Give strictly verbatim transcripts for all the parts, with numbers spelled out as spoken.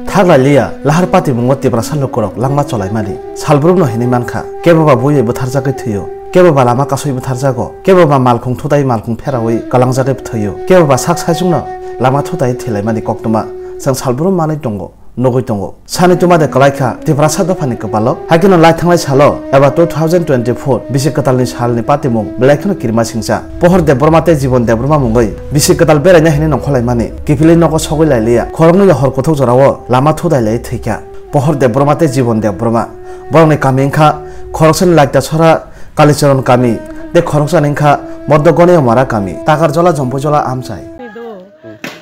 Thak lai liya, lahar patimungo Tiprasa lukurok langma cholaimani salbrumno hinwi mankha, kebo ba buiwi bwtharjagwi thwio, kebo ba lama kasui bwtharjago, kebo ba malkhung thutai malkhung pherawi kalangjagwi thwio, kebo ba sak saichungno lama thutai thwilaimani koktwma chwng salbrum manwi tongo, nugwi tongo. Sani tuma de kwlaikha Tiprasa dophani kwpalo, haikhe no lai thanglai salo eba two thousand twenty-four bisi kwtalni salni patimung belai kheno kirima singcha. Pohor Debbarma tei Jibon Debbarma mungwi bisi kwtal beraina hinwi nongkholaimani kiphilwi nogo sogwi lailiya, khoroknwi hor kuthuk jorao lama thudai lai thwikha. Pohor Debbarma tei Jibon Debbarma, borokni kami wngkha khoroksani Laita Sora Kalicharan kami tei khoroksani wngkha Moddo Goneyamara kami, Takarjola Jompuijola amchai.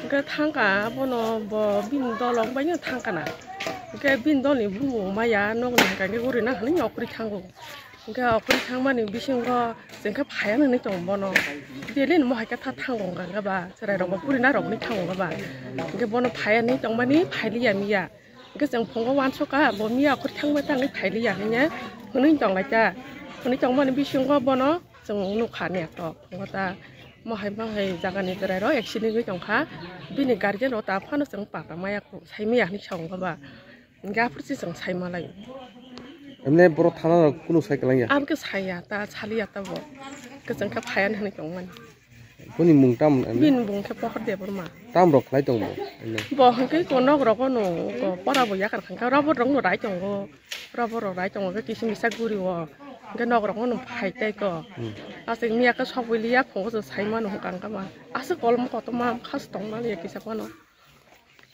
Hwnkhe thangkha bono bo bini dol rok bai no thangkha na. Hwnkhe bini dol ni bumung maya nog ni hwnkha hwnkhe guri na hinwi okri thango. Hwnkhe okri thangmani bisingo chwngkhe phaiya hinwi tongo bono. Daily ni mohai khe tha thango hwnkha hwnkhe ba chwrai rok bo guri na rok hinwi thango hwnkha ba. Hwnkhe bono phaiya hinwi tongmani phailiya miya. Hwnkhe chwng phungo uansukha bo miya okri thangma tangwi phailiya hinwi hwnwi tonglaikha. Hwnwi tongmani bisingo bono chwng nukha ni to phungo ta. Mohai mohai jagani chwrairok accident wngwi tongkha. Bini guardian rok ta phano chwng pata maya saimaya hinwi sa wngkha ba. Hwnkhe aphuru se chwng saimalai. Emne borok thana rok kunu sai kwlangya? Abokhe saya ta saliya ta bo. Kwchwng khe phaiya hinwi tongmani. Boni mung tam emne? Bini mung khe Pohor Debbarma. Tam rok khlai tongbo emne? Bo hwnkhe ko nok rogo no ko pora bo yakar kha khe rubber rok no rai tongo. Rubber rok rai tongo khe kisu misa guri o. Hwnkhe nok rogo no phai tai ko. Hmm. Aswk miya khe sogwi liya phungo chwng sai mano hwnkha hwnkha ma. Aswk kolom kotorma khas tongmani kisa phano.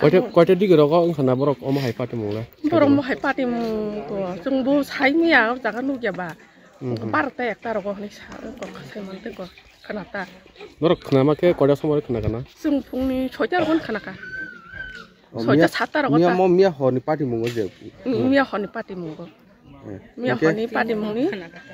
Koita, koita digi rogo wngkha na borok omo hai patimung le? Borok omo hai patimung to chwng bo sai miya o jaga nukya ba. Mhm. Barota ekta rogo hinwi sa wngkha sai mantwi ko khna ta. Norok khna ma khe koita somoi khna kana? Chwng phungni soita rogo khna ka. Soita satta rogo ta. Miya mo miya horni patimung o je. Mm, miya horni patimung o. Eh, miya hwnkhe horni patimungni.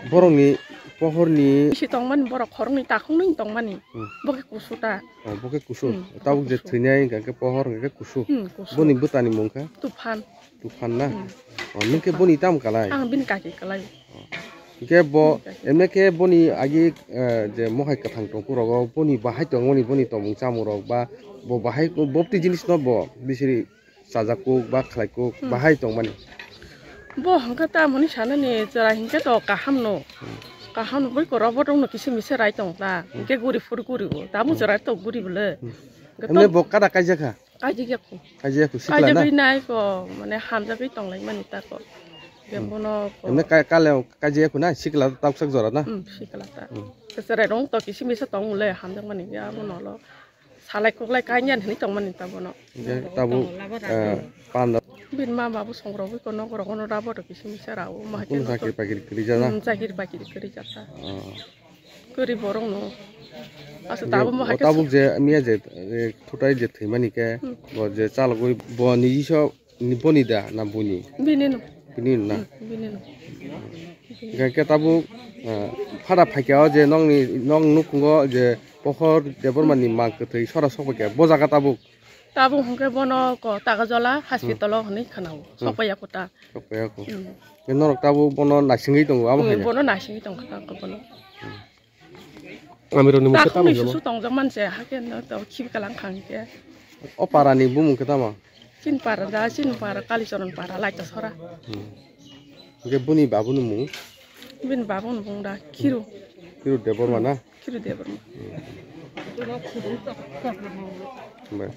Borokni pohorni. Bisi tongmani borok khoroknwi takhuknwi tongmani. Hmm. Bo khe kusu ta. Oh, bo khe kusu. Hmm, tabuk je kusu. Thwinai hwnkha khe pohor hwnkha khe kusu. Hmm, kusu. Boni bwtani mung kha? Tufan. Tufan na? Hmm. Oh, nwng khe boni tamo kalai? Ang bini kaki kalai. Oh. Hwnkhe bo, bini kaki. Emne khe boni agi, eh, je mohai kwthang tongkhu rogo boni bahai tongmani boni tongmung chamung rok ba bo bahai bopti jinis no bo bisiri chajak kuk ba khlai kuk. Hmm. Bahai tongmani. Bo hwnkhe tamoni sanani chwrai hwnkhe to kaham no. Hmm. Kaham no bui korok bo tongno kisi misa rai tong ta. Hmm. Hwnkhe guri phuri guri bo. Tabuk. Hmm. Chwrai to guri bole. Hmm. Hwnkhe emne to bo kada kaijak kha? Kaijak ya kho. Kaijak ya kho, sikla na? Kaijak nai ko, mane hamjagwi tong lai mani ta ko. Hwnkhe. Hmm. Bono ko. Emne ka-, kale kaijak ya kho na? Sikla ta tabuk sak jora na? Hmm, sikla ta. Hmm. Chwrai rong to kisi misa tong le hamjak mani ya bono lo. Salai koklai kanya hinwi tongmani ta bono. Hwnkhe tabuk, eh, panda. Bini ma babu songrogwi kono borok ono rabo to kisi misa rao, ma kunu chakri pakiri kwrwi jana? Hmm, chakri pakiri kwrwi jata. Oh. Kwrwi borok no. Asa tabuk mo hai tabuk je miya je, eh, thutai je thwimani khe, hmm, bo je chalogwi bo niji so Ni boni da na boni? Bini no. Bini no na? Hmm, bini no. Hingke tabuk, ah, phada phaikya o je nokni, nok nukhungo je Pohor Debbarma ni mang kwthwi sora sok phaikya, bo jaga tabuk? Tabuk hingke bono ko Tagajola hospital o hinui khwnao. Hmm. Sok paiya kota. Sok paiya ko. Hmm. Norok tabuk bono naisingwi tongo, abo hmm, hai ya? Bono naisingwi tongkha bono. Hmm. Amirokni mungkhe tamo hwnjama? Takhukni susu tongjak manse, hakhe no to khibi kalang khang khe. O parani bumung khe tamo? Chini para da, chini para Kalicharan para, Laita Sora. Hmm. Hingke boni babuni mung? Bini babuni mung da Khiru. Khiru Debbarma na? Khiru Debbarma. Hmm. Bai.